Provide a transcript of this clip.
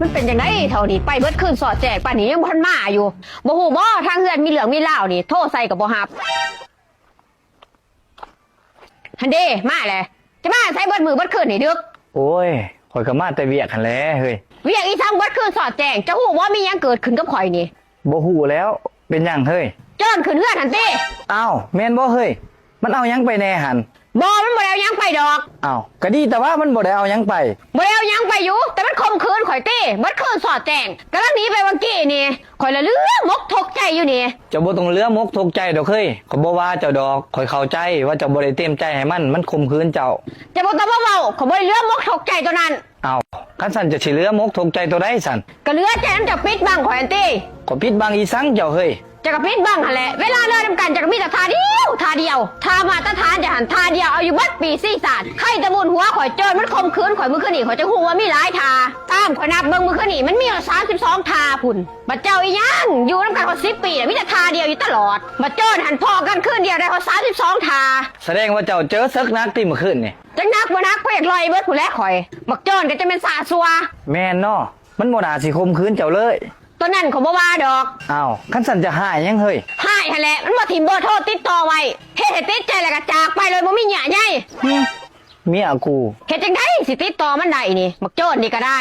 ມັນເປັນຈັ່ງໃດເທົ່ານີ້ ໄປເບິດຄືນສອດແຈ້ງ ປານນີ້ຍັງບໍ່ທັນມາຢູ່. ບໍ່ຮູ້ບໍ່ ທາງເຮືອນມີເລື່ອງມີລາວນີ້ ໂທໃສ່ກໍບໍ່ຮັບ. ຫັ້ນເດ້ ມາແຫຼະ. ຈະມາໃສເບິດມື້ເບິດຄືນນີ້ດຶກ? ໂອ້ຍ ຂ້ອຍກໍມາແຕ່ວຽກຫັ້ນແຫຼະເຮີ້ຍ. ວຽກອີ່ສັງເບິດຄືນສອດແຈ້ງ? ເຈົ້າຮູ້ບໍ່ ມີຫຍັງເກີດຂຶ້ນກັບຂ້ອຍນີ້? ບໍ່ຮູ້ແລ້ວ. ເປັນຫຍັງເຮີ້ຍ? ໂຈນຂຶ້ນເຮືອນຫັ້ນຕິ. ອ້າວ ແມ່ນບໍ່ເຮີ້ຍ? ມັນເອົາຫຍັງໄປແດ່ຫັ້ນ? ບໍ່ ມັນບໍ່ໄດ້ເອົາຫຍັງໄປດອກ. ອ້າວ ກະດີແຕ່ວ່າມັນບໍ່ໄດ້ເອົາຫຍັງໄປ. ບໍ່ໄດ້ເອົາຫຍັງໄປຢູ່ ແຕ່ມັນຂົ່ມຂືນຂ້ອຍຕິ ເບິດຄືນສອດແຈ້ງ. ກຳລັງໜີໄປຫວ່າງກີ້ນີ້ ຂ້ອຍລະເຫຼືອມົກທຸກໃຈຢູ່ນີ້. ເຈົ້າບໍ່ຕ້ອງເຫຼືອມົກທຸກໃຈດອກເຮີ້ຍ. ຂ້ອຍບໍ່ວ່າເຈົ້າດອກ. ຂ້ອຍເຂົ້າໃຈວ່າເຈົ້າບໍ່ໄດ້ເຕັມໃຈໃຫ້ມັນ, ມັນຂົ່ມຂືນເຈົ້າ. ເຈົ້າບໍ່ຕ້ອງມາເວົ້າ, ຂ້ອຍບໍ່ໄດ້ເຫຼືອມົກທຸກໃຈໂຕນັ້ນ. ອ້າວ ຄັນຊັ້ນເຈົ້າຊິເຫຼືອມົກທຸກໃຈໂຕໃດຊັ້ນ? ກໍເຫຼືອໃຈນຳເຈົ້າປິດບັງຂ້ອຍຫັ້ນຕິ. ຂ້ອຍປິດບັງອີ່ສັງເຈົ້າເຮີ້ຍ? ເຈົ້າກໍປິດບັງຫັ້ນແຫຼະ. ເວລານອນນຳກັນເຈົ້າກໍມີແຕ່ທ່າດຽວ ທ່າດຽວ. ທ່າມາດຕະຖານເຈົ້າຫັ້ນທ່າດຽວ ເອົາຢູ່ເບິດປີຊີຊາດ. ໃຄແຕ່ບຸນຫົວຂ້ອຍ ໂຈນມັນຂົ່ມຂືນຂ້ອຍມື້ຄືນນີ້ ຂ້ອຍຈຶ່ງຮູ້ວ່າມີຫຼາຍທ່າ. ຕາມຂ້ອຍນັບເບິ່ງມື້ຄືນນີ້ມັນມີຮອດສາມສິບສອງທ່າພຸ້ນ. ບັດເຈົ້າອີ່ຫຍັງ ຢູ່ນຳກັນຮອດສິບປີ ມີແຕ່ທ່າດຽວຢູ່ຕະຫຼອດ. ບັດໂຈນຫັ້ນພໍ້ກັນຄືນດຽວໄດ້ຮອດສາມສິບສອງທ່າ. ສະແດງວ່າເຈົ້າເຈີເສິກໜັກຕິມື້ຄືນນີ້. ຈັກໜັກບໍ່ໜັກ ຂ້ອຍຢາກລ່ອຍເບິດພຸ້ນແຫຼະຂ້ອຍ. ບັກໂຈນກໍຈະແມ່ນຊາຊົ່ວ. ແມ່ນເນາະ ມັນບໍ່ໜ້າຊິຂົ່ມຂືນເຈົ້າເລີຍ. ຕອນນັ້ນຂ້ອຍບໍ່ວ່າດອກ. ອ້າວ ຄັນຊັ້ນຈະຮ້າຍຫຍັງເຮີ້ຍ? ຮ້າຍຫັ້ນແຫຼະ ມັນບໍ່ຖິ້ມເບີໂທຕິດຕໍ່ໄວ້ ເຮັດໃຫ້ຕິດໃຈແລ້ວກໍຈາກໄປໂດຍບໍ່ມີເຫຍື່ອໃຍ. ຫຶ ເມຍກູ. ເຮັດຈັ່ງໃດຊິຕິດຕໍ່ມັນໄດ້ນີ້ ບັກໂຈນນີ້ກໍໄດ້.